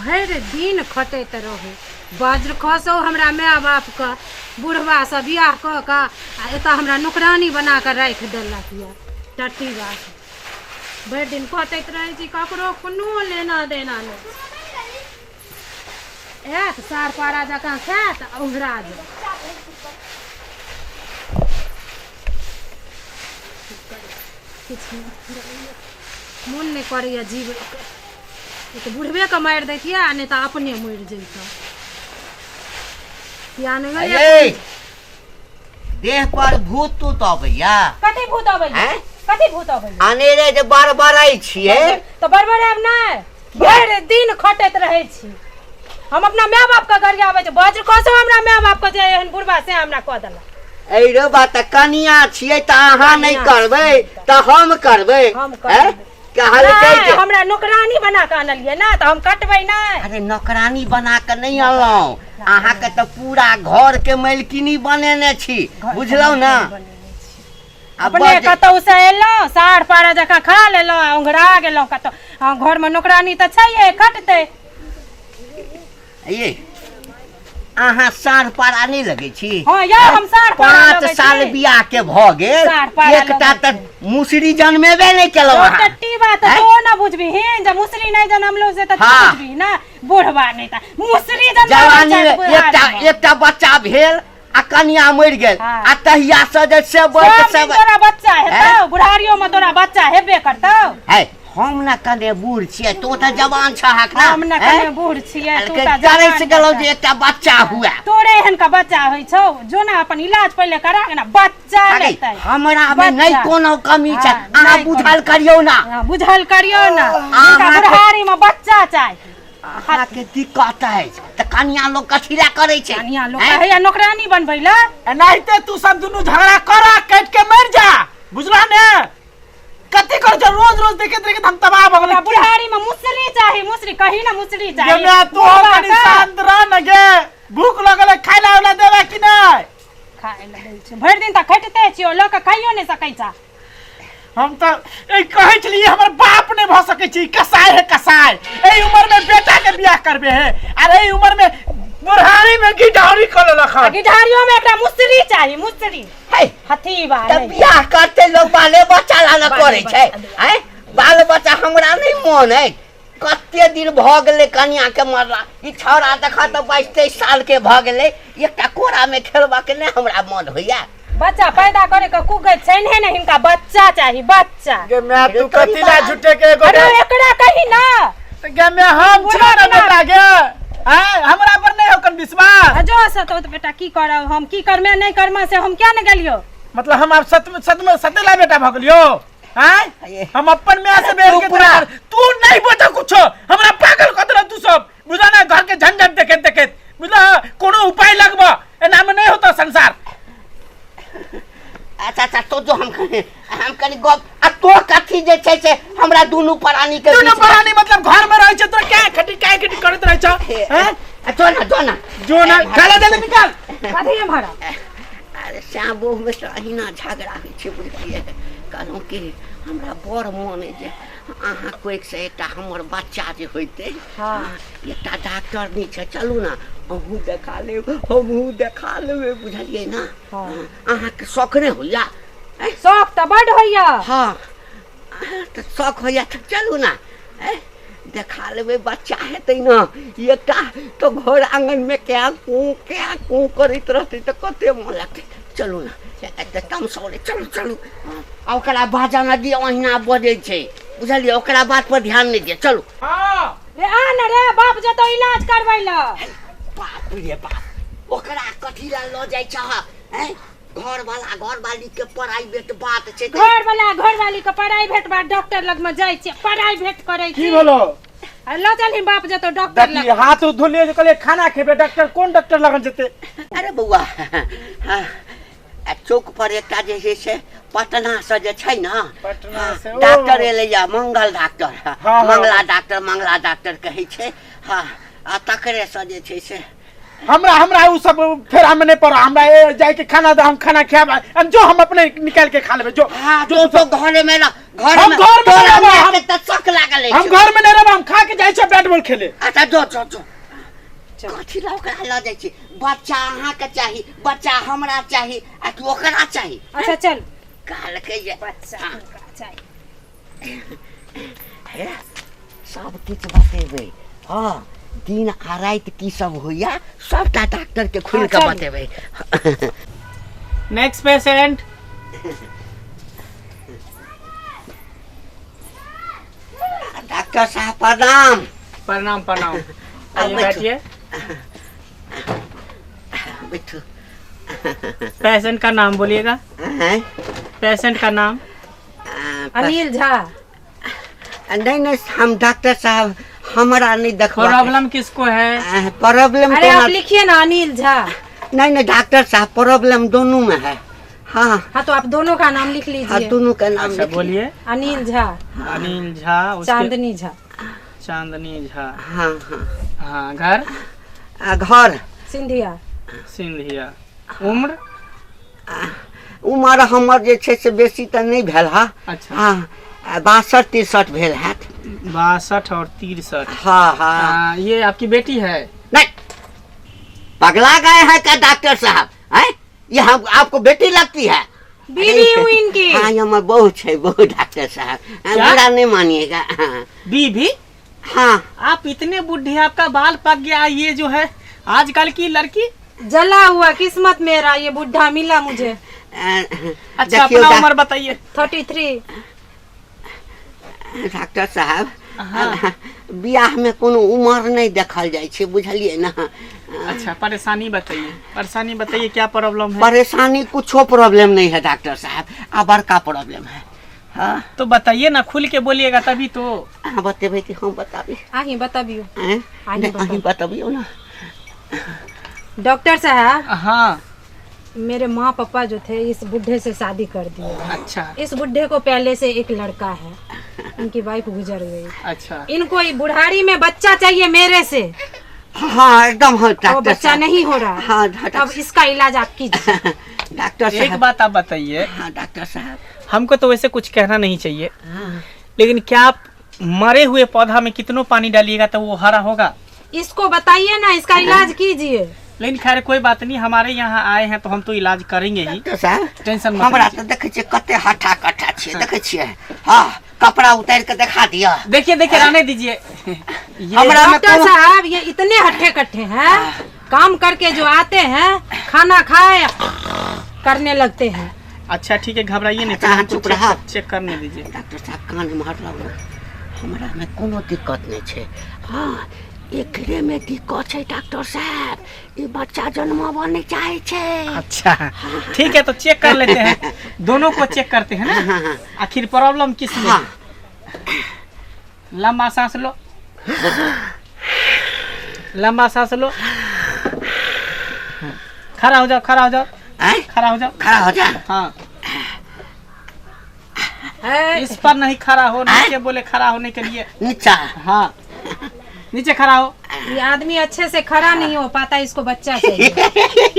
भरि दिन खटैत रहू वज्र खसौ हमरा माय बापके बुढ़बासँ बियाह कऽ कऽ आ एतऽ हमरा नौकरानी बना कऽ राखि देलक यऽ टट्टी बात भरि दिन खटैत रहै छी ककरो कोनो लेना देना नहि आयत सार पारा जकाँ खायत आ ओंघरा जायत। किछु नहि मोन नहि करैए जीवैके। तऽ बुढ़बेके मारि दैतियै आ नहि तऽ अपने मरि जैतऽ। किया नहि गेलियै? अये, देह पर भूत तूत अबैया? कथी भूत अबैया? हैं? कथी भूत अबैया? अनेरे जे बड़बड़ै छियै। तऽ बड़बड़ायब नहि, भरि दिन खटैत रहै छी। हम अपना माय बापके गरियाबै छी, वज्र खसो हमरा माय बापके जे एहन बुढ़बा से हमरा कऽ देलक। ऐ रे बा, तऽ कनिया छियै तऽ अहाँ नहि कनिया करबै छियै तऽ हम करबै? हम हैं? करबै। कहलकै नहि, जे हमरा नौकरानी बना कऽ अनलियै ने तऽ हम कटबै नहि। अरे नौकरानी बना कऽ नहि अनलहुँ, अहाँके तऽ पूरा घर के मालकिनी बनेने छी, बुझलहुँ ने? आ अपने बज कतहु से एलहुँ, साढ़ पारा जकाँ खा लेलहुँ आ ओंघरा गेलहुँ कतहु। आ घरमे नौकरानी तऽ छैहे, खटतै। ये अहाँ साँढ़ पारा नहि लगै छी? हँ यौ, हम साँढ़ पारा 5 लगै छी। साल बियाह के भऽ गेल, साँढ़ पारा एकटा लगै तऽ छी। मुसरी जनमेबे नहि केलहुँ अहाँ। टट्टी बात हैं? तो ना बुझबिही जे मुसरी नहि जनमलौ से तऽ तू हाँ। बुझबिही ना, बुढ़बा नहि तऽ मुसरी जनमाबै जवानी छथि मे बुढ़ारी एकटा मे। एकटा बच्चा भेल आ कनिया मरि गेल। हाँ। आ तहिया से जे से सब दिन से तोरा बच्चा हेतौ, बुढ़ारियो में तोरा बच्चा हेबे करतौ। है, हम ने कने बूढ़ छियै, तू तऽ जवान छहक ना। हम ने हैं? कने बूढ़ छियै, तू कहलकै, तऽ डरै जवान से गेलहुँ छह। जे एकटा बच्चा हुए। तोरे एहन का बच्चा होइ छौ? जो ना अपन इलाज पहिले करा के ना, बच्चा अरे, लेतै। हमरा मे नहि बच्चा। कोनो कमी छै। हाँ, अहाँ नहि कोनो। बुझल करियौ ना। हाँ, बुझल करियौ ना, हिनका बुढ़ारी में बच्चा चाही। अहाँके दिक्कत अछि तऽ कनिया लोक कथी लए करै छै? कनिया लोक हैं? कहैया नौकरानी बनबै लए। एनाहिते तू सब दुनू झगड़ा कर आ कटि के मरि जा, बुझला ने? कथी कर छौ? रोज रोज देखैत देखैत हम तबाह भऽ गेलियै। बुढ़ारी में मुसरी चाही, मुसरी कही ना, मुसरी चाही। गे माय, तू बुढ़बा कनी के शांत रह न गे। भूख लगल है, खाय ला उला देबे कि नहि? खाय लए दै छै। भरि दिन तऽ खटिते छियौ, लऽ कऽ खाइयो नहि सकै छह। हम तऽ ई कहै छलियै हमर बाप नहि भऽ सकै छै, ई कसाई है कसाई। एहि उम्र में बेटा के बियाह करबे है आर एहि उम्र में बुढ़ारी में गिढौरी कऽ लेलक आ हन। गिढारियो में एकरा मुसरी चाही, मुसरी। है, हथी बा तऽ नहि। बियाह करते लोग बाले बच्चा ला ने बाले करै छै। बच्चा। आँय, बाल बच्चा हमरा नहि मोन है। कते दिन भऽ गेलै कनिया के मरला, ई छौड़ा देख तऽ 22-23 साल के भऽ गेलै, एकटा कोरा में खेलबा के नहि हमरा मन होइया। बच्चा पैदा करे के कुगत छै ने, हिनका बच्चा चाही, बच्चा। गे माय, तू अरे तोरी कथी ला बात। झूठे के एगो अरे एकरा कही ना। तऽ गे माय, हम बुढ़ा छियै ने बिना- बेटा गे। आँय, हमरा पर नहि होकन विश्वास? आ जो से तो बेटा की करब हम, की करमे नहि करमे से हम क्या ने गेलियो। मतलब हम आब सत सत सतेला बेटा भऽ गेलियो? आँय, अये। हम अपन माय से बेर तू के पूरा- तोरा- तू नहीं बता कुछो, हमरा पागल कऽ देलक तू सब, बुझला ना? घर के झंझट देखैत देखैत, बुझला? कोनो उपाय लगबऽ, एना में नहीं होता संसार। अच्छा अच्छा, तो जो हम कनी गप आ तो कथी जे छै से हमरा दुनू प्राणी के दुनू बीच में- प्राणी मतलब घर में रहै छै तोरा क्या खटी क्या खटी करैत रहै छ? हैं? आ, जो ना, जो ना। जो ना, खाला दे निकाल। कथी हमारा? अरे श्याम में तऽ अहिना झगड़ा होइ छै, बुझलियै? कहलहुँ कि हमरा बड़ मोन अइ जे अहाँ कोखिसँ एकटा हमर बच्चा जे होइतै। हाँ। एकटा डॉक्टर नहि छै, चलू ने अहूँ देखा लेब, हमहूँ देखा लेबै, बुझलियै ने? हाँ। अहाँके शौक नहि होइया? ऐं? शौक तऽ बड होइया। हाँ, तऽ शौक होइया तऽ चलू ने, ऐं? देखा लेबै, बच्चा हेतै ने एकटा तऽ घर आङ्गनमे क्या कूँ क्या कूँ करैत रहतै तऽ कते मोन लगतै। चलू ने, तऽ तमसौले, चलू चलू। आ ओकरा बाजऽ नहि दियौ, अहिना बजै छै, बुझलियै? ओकरा बात पर ध्यान नहि दियौ, चलू। हाँ। रे आ न रे, बाप जतौ इलाज करबै लए। बाप रे बाप, ओकरा कथी लए लऽ जाइ छह? हैं, घरवाला घरवाली के प्राइवेट बात छै तऽ- घर वाला घरवाली के प्राइवेट बात, डॉक्टर लग में जाइ छियै, प्राइवेट करै की छी। भेलो? आ लऽ चलही बाप जतौ डॉक्टर देखी लग। हाथ उथ धोलिए जे कहलिए खाना खेबे, डॉक्टर कोन डॉक्टर लगन जेते? अरे बौआ, हाँ, आ चौक पर एकटा जे छै से पटना से जे छै ने, पटना हाँ, से, ओ। डॉक्टर एलैया, मंगल डॉक्टर, हाँ, हाँ। मंगला डॉक्टर, मंगला डॉक्टर कहै छै। हाँ, आ तकरे से जे छै से हमरा हमरा उ सब फेरा में नहीं पड़ा, हमरा ए जाय के खाना दे, हम खाना खाएब, आ जो हम अपने निकाल के खा लेबे, जो। हाँ, जो तो तो घरे में रह, घर हम में घर में तोरा रहब, माय हम- के तऽ शक लागल हम अछि। घर में नहीं रहब, हम खा के जाय छै बेड। बैट बॉल खेले। अच्छा जो जो जो। चल। कथी लए ओकरा लऽ जाइ छी? बच्चा अहाँके चाही, बच्चा हमरा चाही, आ कि ओकरा चाही? अच्छा चल। कहलकै जे बच्चा हुनका चाही। हे, सब किछु बतेबै। हँ, दिन आ राति की सब होइया सबटा डॉक्टर के खोलि कऽ चलू। बतेबै। Next patient. डॉक्टर साहब प्रणाम। प्रणाम प्रणाम। आइए बैठो। बैठिए। बैठू। पेशेंट का नाम बोलिएगा। हैं? पेशेंट का नाम? अनिल झा। नहीं नहीं, हम डॉक्टर साहब हमरा नहीं देखबा। प्रॉब्लम किसको है? प्रॉब्लम अरे आप लिखिए ना, अनिल झा। नहीं नहीं डॉक्टर साहब, प्रॉब्लम दोनों में है। हाँ हाँ, तो आप दोनों का नाम लिख हाँ, लीजिए। दोनों का नाम अच्छा लिख। बोलिए। अनिल झा। अनिल झा, उसके चांदनी झा। चांदनी झा। हाँ हाँ। हाँ, घर? घर सिंधिया। सिंधिया। उम्र? उमर हमर जे छै से बेसी तऽ नहि भेल हँ। अच्छा। हाँ, 62 63 भेल हैत। 62 और 63। हाँ हाँ। ये आपकी बेटी है? नहीं, पगला गए हैं क्या डॉक्टर साहब? हैं, ये हम आपको बेटी लगती है? बीवी हूँ इनकी। हाँ, ये हमर बहू छै, बहू डॉक्टर साहब। हाँ, क्या? बुरा नहीं मानिएगा। हाँ। बीवी? हाँ। आप इतने बुढ़े, आपका बाल पक गया, ये जो है आजकल की लड़की। जला हुआ किस्मत मेरा, ये बुढ़ा मिला मुझे। अच्छा, देखियौ अपना उम्र बताइए। 33। डॉक्टर साहब, हाँ। बियाह में कोनो उम्र नहीं देखल जाइ छै, बुझलियै ना? अच्छा, परेशानी बताइए, परेशानी बताइए, क्या प्रॉब्लम है? परेशानी कुछो प्रॉब्लम नहीं है डॉक्टर साहब, आ बड़का प्रॉब्लम है। हाँ। तो बताइए ना, खुल के बोलिएगा तभी तो। अहाँ बतेबै कि हम बताबी? अहीं बताबियो। आँय? अहीं नहि, बताउ। अहीं बतबियौ ना। डॉक्टर साहब। हाँ। मेरे माँ पापा जो थे इस बुढ़े से शादी कर दिए। अच्छा। इस बुढ़े को पहले से एक लड़का है, इनकी वाइफ गुजर गई। अच्छा। इनको ये बुढ़ारी में बच्चा चाहिए मेरे से। हाँ एकदम। हाँ वो डॉक्टर बच्चा साहब। नहीं हो रहा। हाँ, डॉक्टर अब इसका इलाज आप कीजिए। डॉक्टर एक साहब। बात आप बताइए। हाँ डॉक्टर साहब। हमको तो वैसे कुछ कहना नहीं चाहिए, हाँ। लेकिन क्या आप मरे हुए पौधा में कितनों पानी डालिएगा तो वो हरा होगा? इसको बताइए ना, इसका इलाज कीजिए। लेकिन खैर कोई बात नहीं, हमारे यहाँ आए हैं तो हम तो इलाज करेंगे ही। डॉक्टर साहब, टेंशन मत हमरा लीजिए। तऽ देखै छियै कते हट्ठा कट्ठा छियै, देखै छियै? हाँ, कपड़ा उतारि के देखा दिअ। देखिए देखिए, रहने दीजिए। ये हमरा में डॉक्टर कोनो साहब, ये इतने हट्ठे कट्ठे हैं, काम करके जो आते हैं खाना खाए करने लगते हैं। अच्छा ठीक है, घबराइए नहीं, अच्छा, हमको चुप रहा। चेक करने दीजिए। डॉक्टर साहब, कान मारलहुँ ने, हमरा में कोनो दिक्कत नहीं छै। हाँ, एकरे में दिक्कत छै डॉक्टर साहब, ई बच्चा जन्माबऽ नहीं चाहे छै। अच्छा ठीक है, तो चेक कर लेते हैं, दोनों को चेक करते हैं ना। हाँ, हाँ। आखिर प्रॉब्लम किसमें? हाँ। लंबा सांस लो, लंबा सांस लो, खड़ा हो जाओ, खड़ा हो जाओ। आँय? खड़ा हो जाओ। खड़ा हो जा। हाँ। है। इस पर नहीं खड़ा हो, नीचे बोले खड़ा होने के लिए। नीचा। हाँ, नीचे खड़ा हो। ये आदमी अच्छे से खड़ा नहीं हो पाता, इसको बच्चा चाहिए।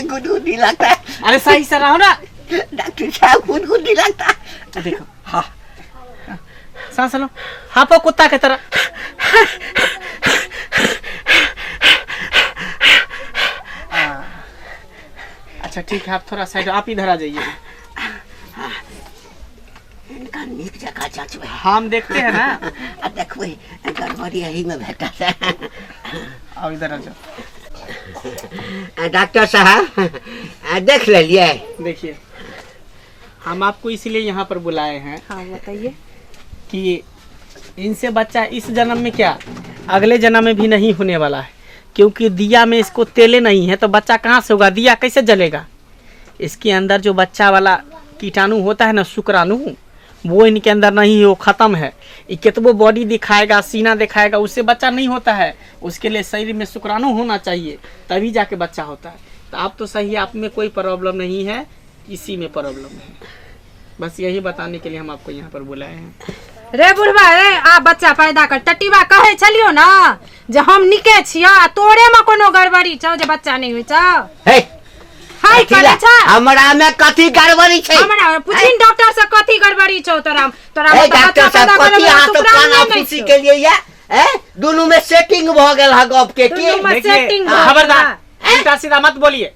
गुदगुदी लगता है। अरे सही से रहो ना। डॉक्टर साहब, गुदगुदी लगता है। देखो। हाँ। सांस लो, हाँपो कुत्ता के तरह। अच्छा ठीक है, आप थोड़ा साइड, आप इधर आ जाइए। इनका नीक जगह जांचबै। हम देखते हैं ना। आ देखबै, गड़बड़ी एही में भेटल। आओ इधर आ जाओ। डॉक्टर साहब, देख लेलिए? देखिए, हम आपको इसलिए यहाँ पर बुलाए हैं। हाँ बताइए। कि इनसे बच्चा इस जन्म में क्या अगले जन्म में भी नहीं होने वाला है, क्योंकि दिया में इसको तेले नहीं है तो बच्चा कहाँ से होगा, दिया कैसे जलेगा? इसके अंदर जो बच्चा वाला कीटाणु होता है ना, शुक्राणु, वो इनके अंदर नहीं है, वो ख़त्म है। ये कितबो बॉडी दिखाएगा, सीना दिखाएगा, उससे बच्चा नहीं होता है। उसके लिए शरीर में शुक्राणु होना चाहिए, तभी जाके बच्चा होता है। तो आप तो सही है, आप में कोई प्रॉब्लम नहीं है, इसी में प्रॉब्लम है। बस यही बताने के लिए हम आपको यहाँ पर बुलाए हैं। रे बुढ़वा रे, आ बच्चा पैदा कर। टटीबा कहै छलियो ना जे हम निके छियो आ तोरे में कोनो गड़बड़ी छौ जे बच्चा नहीं होइ छौ। हे, हाय कथी करै ला? छ? हमरा में कथी गड़बड़ी छै? हमरा पुछिन डॉक्टर से कथी गड़बड़ी छौ तोरा? तोरा हे में तऽ डॉक्टर बच्चा साहब, पैदा कथी करे अहाँ वाला सब शुक्राणु काना नहि फूसी छौ। के लिए या? ए, दुनू में सेम सेटिंग भऽ गेल है गप के की दुनू में देखिए, सेटिंग भऽ खबरदार गेल। उल्टा सीधा मत बोलिए।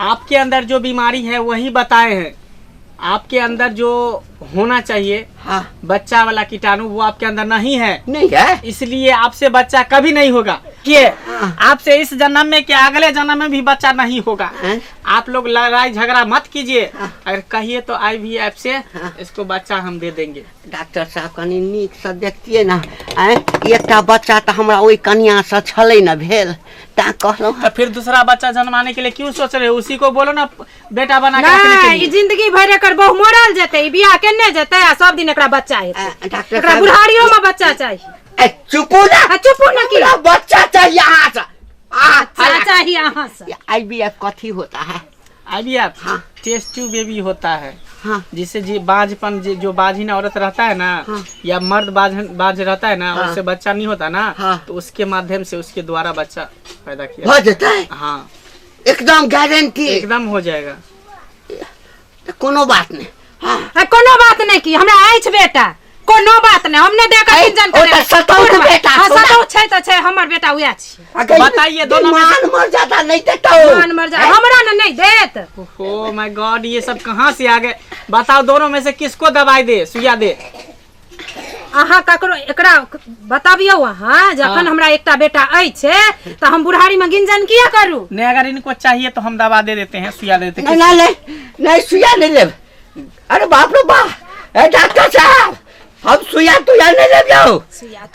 आपके अंदर जो बीमारी है वही बताए हैं। आपके अंदर जो होना चाहिए हाँ बच्चा वाला कीटाणु, वो आपके अंदर नहीं है, नहीं है, इसलिए आपसे बच्चा कभी नहीं होगा। ये आपसे इस जन्म में क्या अगले जन्म में भी बच्चा नहीं होगा। हाँ। आप लोग लड़ाई झगड़ा मत कीजिए। अगर कहिए तो आईवीएफ से इसको बच्चा हम दे देंगे। डॉक्टर साहब कनि नीकसँ देखतियै ने। आँय, एकटा बच्चा तऽ हमरा ओहि कनियाँसँ छलै ने भेल, तैं कहलहुँ। तो फिर दूसरा बच्चा जन्माने के लिए क्यों सोच रहे हो? उसी को बोलो ना बेटा बना के रखने के नहि, ई लिए। जिंदगी भरि एकर बहु मरल जेतै, ई बियाह केने जेतै आ सब दिन एकरा बच्चा हेतै। डॉक्टर एकरा साहब बुढ़ारियो में बच्चा चाही। ए, चुपू ना। आ चुपू ने की। हमरा बच्चा चाहिए अहाँ से। बच्चा चाही अहाँ से। आईवीएफ कथी होता है? आईवीएफ हाँ। टेस्ट ट्यूब बेबी होता है। हाँ। जिससे जी बांझपन, जो बाझिन औरत रहता है ना। हाँ। या मर्द बांझ रहता है ना। हाँ। उससे बच्चा नहीं होता ना। हाँ। तो उसके माध्यम से, उसके द्वारा बच्चा पैदा किया। भऽ जेतै? हाँ। एकदम गारंटी? एकदम हो जाएगा। तऽ कोनो बात नहि। हाँ। आ कोनो बात नहि की, हमरा अछि बेटा, कोनो बात नहि, हम नहि दे कऽ ऐ, किंजन ओ तऽ सतौत बेटा हाँ, छौ ना। सतौत छै तऽ छै, हमर बेटा उएह छै। अगर बताइए, दोनों में मान मर्यादा नहीं देता। मान मर जा हमरा ने नहीं देत। ओ my God, ये सब कहाँ से आ गए? बताओ, दोनों में से किसको दवाई दे, सुइया दे? अहाँ ककरो एकरा बतबियौ अहाँ, जखन हाँ। हमरा एकटा बेटा अछि तऽ हम बुढ़ारी में गिंजन किया करू? नहीं, अगर इनको चाहिए तो हम दवा दे देते हैं, सुइया दे देते हैं। नहीं नहीं नहीं नहीं, सुइया नहीं लेब। अरे बाप रे बाप, ए डॉक्टर साहब, हम सुइया तुइया नहीं लेब जाओ। सुइया।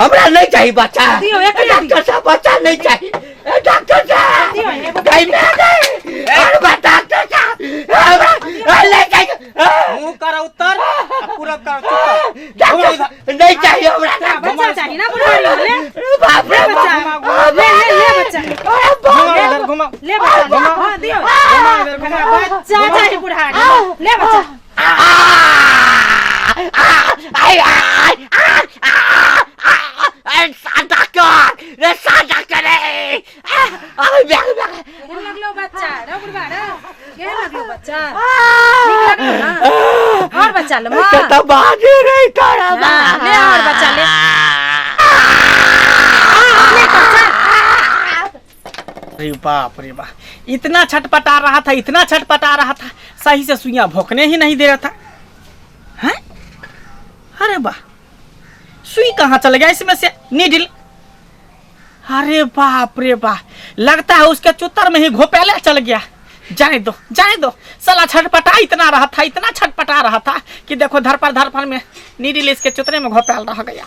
हमरा नहीं चाहिए बच्चा। दियौ, एकरे ए, डॉक्टर साहब, बच्चा नहीं चाहिए। ए डॉक्टर साहब, दियौ, एगो। नहीं नहीं नहीं, अरे बा डॉक्टर साहब, हमरा ए, नहीं चाहिए। ए, मुंह करो उत्तर आ पूरब करो, चुप कर। डॉक्टर साहब, नहीं चाहिए हमरा डॉक्टर। बच्चा चाही ना बुढ़ारी में, ले। अरे बाप रे ले बच्चा। बाप। ले ले ले बच्चा। अरे बाप घुमाओ रे। इधर, घुमाओ। ले बच्चा, ले। हाँ, दियौ। घुमाओ इधर, घुमाओ। बच्चा चाही बुढ़ारी में, ले बच्चा। केहन लगलो बच्चा रे बुढ़बा रे? केहन लगलो बच्चा? नीक लगलो ना? और बच्चा ले माँ। हाँ, ले और बच्चा ले। ले कर चल। अरे बाप रे बाप, इतना छटपटा रहा था, इतना छटपटा रहा था, सही से सुइया भोंकने ही नहीं दे रहा था। हैं? अरे वाह, सुई कहाँ चल गया इसमें से, नीडल? अरे बाप रे बाप, लगता है उसके चुतर में ही घोपेले चल गया। जाने दो, जाने दो, साला छटपटा इतना रहा था, इतना छटपटा रहा था कि देखो धरपड़ धरपड़ में नीडल इसके चुतरे में घोपेल रह गया।